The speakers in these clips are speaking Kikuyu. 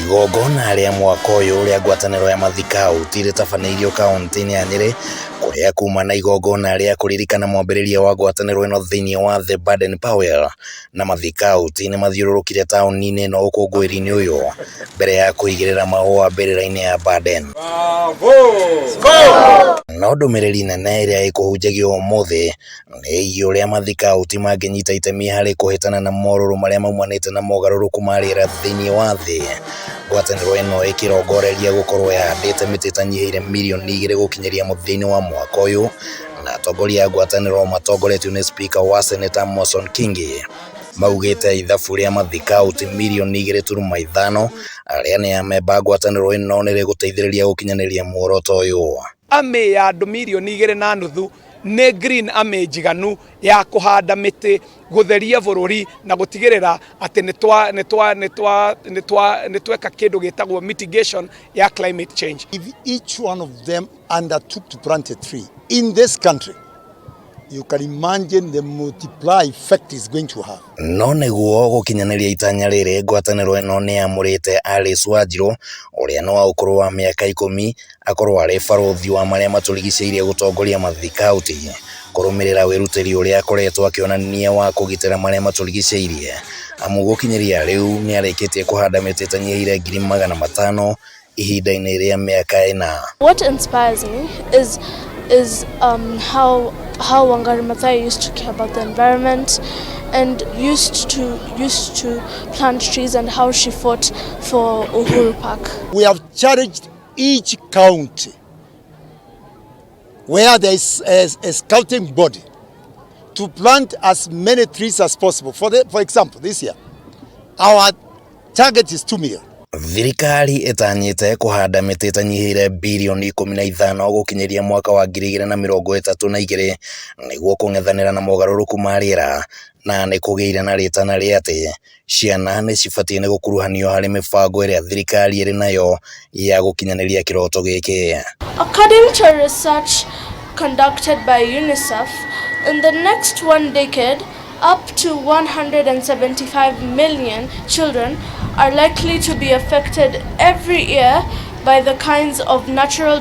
Igongona rĩa mwaka ũyũ rĩa ngwatanĩro ya mathikauti rĩtabanĩirio kaunti-inĩ ya Nyĩrĩ kũrĩa kuma na igongona rĩa kũririkana mwambĩrĩria wa ngwatanĩro ĩno thĩinĩ wa thĩ Baden Powell na mathikauti nĩ mathiũrũrũkire taũni-inĩ ĩno ũkũngũĩri-inĩ ũyũ mbere ya kũigĩrĩra mahũa mbĩrĩra-inĩ ya Baden. No ndũmĩrĩri nene ĩrĩa ĩkũhunjagio ũmũthĩ nĩ ĩgiĩ ũrĩa mathikauti mangĩnyita itemi harĩ kũhĩtana na morũrũ marĩa maumanĩte na mogarũrũku ma rĩera thĩinĩ wa thĩ. Ngwatanĩro ĩno ĩkĩrongoreria gũkorwo ĩhandĩte mĩtĩ ĩtanyihĩire mirioni igĩrĩ gũkinyĩria mũthia-inĩ wa mwaka ũyũ, na atongoria a ngwatanĩro matongoretio nĩ Spika wa Seneta Amason Kingi maugĩte ithabu rĩa mathikauti mirioni igĩrĩ turuma ithano arĩa nĩ amemba a ngwatanĩro ĩno nĩ rĩgũteithĩrĩria gũkinyanĩria muoroto ũyũ. Army ya andũ mirioni igĩrĩ na nuthu nĩ green army njiganu ya kũhanda mĩtĩ, gũtheria bũrũri na gũtigĩrĩra atĩ nĩ tweka kĩndũ gĩtagwo mitigation ya climate change. If each one of them undertook to plant a tree in this country, you can imagine the multiply effect is going to have. No nĩguo gũkinyanĩria itanya rĩrĩ, ngwatanĩro ĩno nĩ yamũrĩte Alice Wanjiru ũrĩa nĩ wa ũkũrũ wa mĩaka ikũmi akorwo arĩ barũthi wa marĩa matũrigicĩirie gũtongoria mathikauti kũrũmĩrĩra wĩrutĩri ũrĩa akoretwo akĩonania wa kũgitĩra marĩa matũrigicĩirie amu gũkinyĩria rĩu nĩ arĩkĩtie kũhanda mĩtĩ ĩtanyihĩire 500,000 ihinda-inĩ rĩa mĩaka ĩna. What inspires me is how Wangari Maathai used to care about the environment and used to plant trees and how she fought for Uhuru Park. We have challenged each county where there is a scouting body to plant as many trees as possible. For example, this year, our target is 2 million. Thirikari ĩtanyĩte kũhanda mĩtĩ ĩtanyihĩire birioni 15 gũkinyĩria mwaka wa 2032 nĩguo kũng'ethanĩra na mogarũrũku ma rĩera na nĩ kũgĩire na rĩtana rĩa atĩ ciana nĩ cibatiĩ nĩ gũkuruhanio harĩ mĩbango ĩrĩa thirikari ĩrĩ nayo ya gũkinyanĩria kĩroto gĩkĩ. According to research conducted by UNICEF, in the next one decade, up to 175 million children are likely to be affected every year by the kinds of natural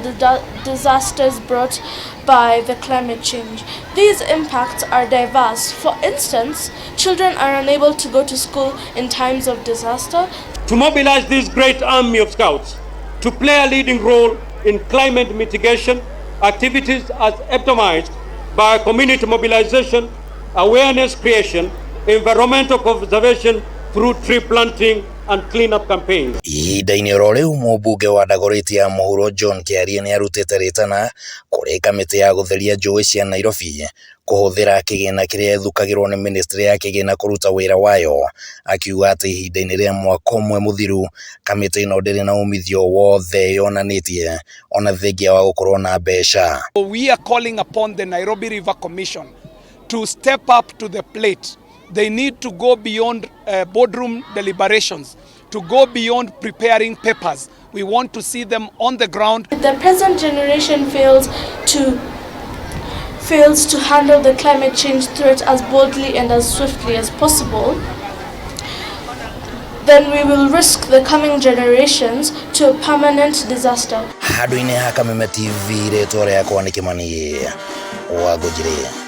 disasters brought by the climate change. These impacts are diverse. For instance, children are unable to go to school in times of disaster. To mobilize this great army of scouts to play a leading role in climate mitigation activities as epitomized by community mobilization, awareness creation, environmental conservation through tree planting and cleanup campaigns. Ihinda-inĩ oro rĩu mũmbunge wa Dagoretti ya mũhuro John Kĩarie nĩ arutĩte rĩtana kũrĩ kamĩtĩ ya gũtheria njũĩ cia Nairobi kũhũthĩra kĩgĩna kĩrĩa ĩthukagĩrwo nĩ ministry ya kĩgĩna kũruta wĩra wayo, akiuga atĩ ihinda-inĩ rĩa mwaka ũmwe mũthiru kamĩtĩ ĩno ndĩrĩ na umithio wothe yonanĩtie ona thengia wa gũkorwo na mbeca. We are calling upon the Nairobi River Commission to step up to the plate. They need to go beyond boardroom deliberations, to go beyond preparing papers. We want to see them on the ground. The present generation fails to handle the climate change threat as boldly and as swiftly as possible, then we will risk the coming generations to a permanent disaster. Handũ-inĩ ha Kameme TV, rĩtwa rĩakwa nĩ Kĩmani wa Ngũnjĩrĩ.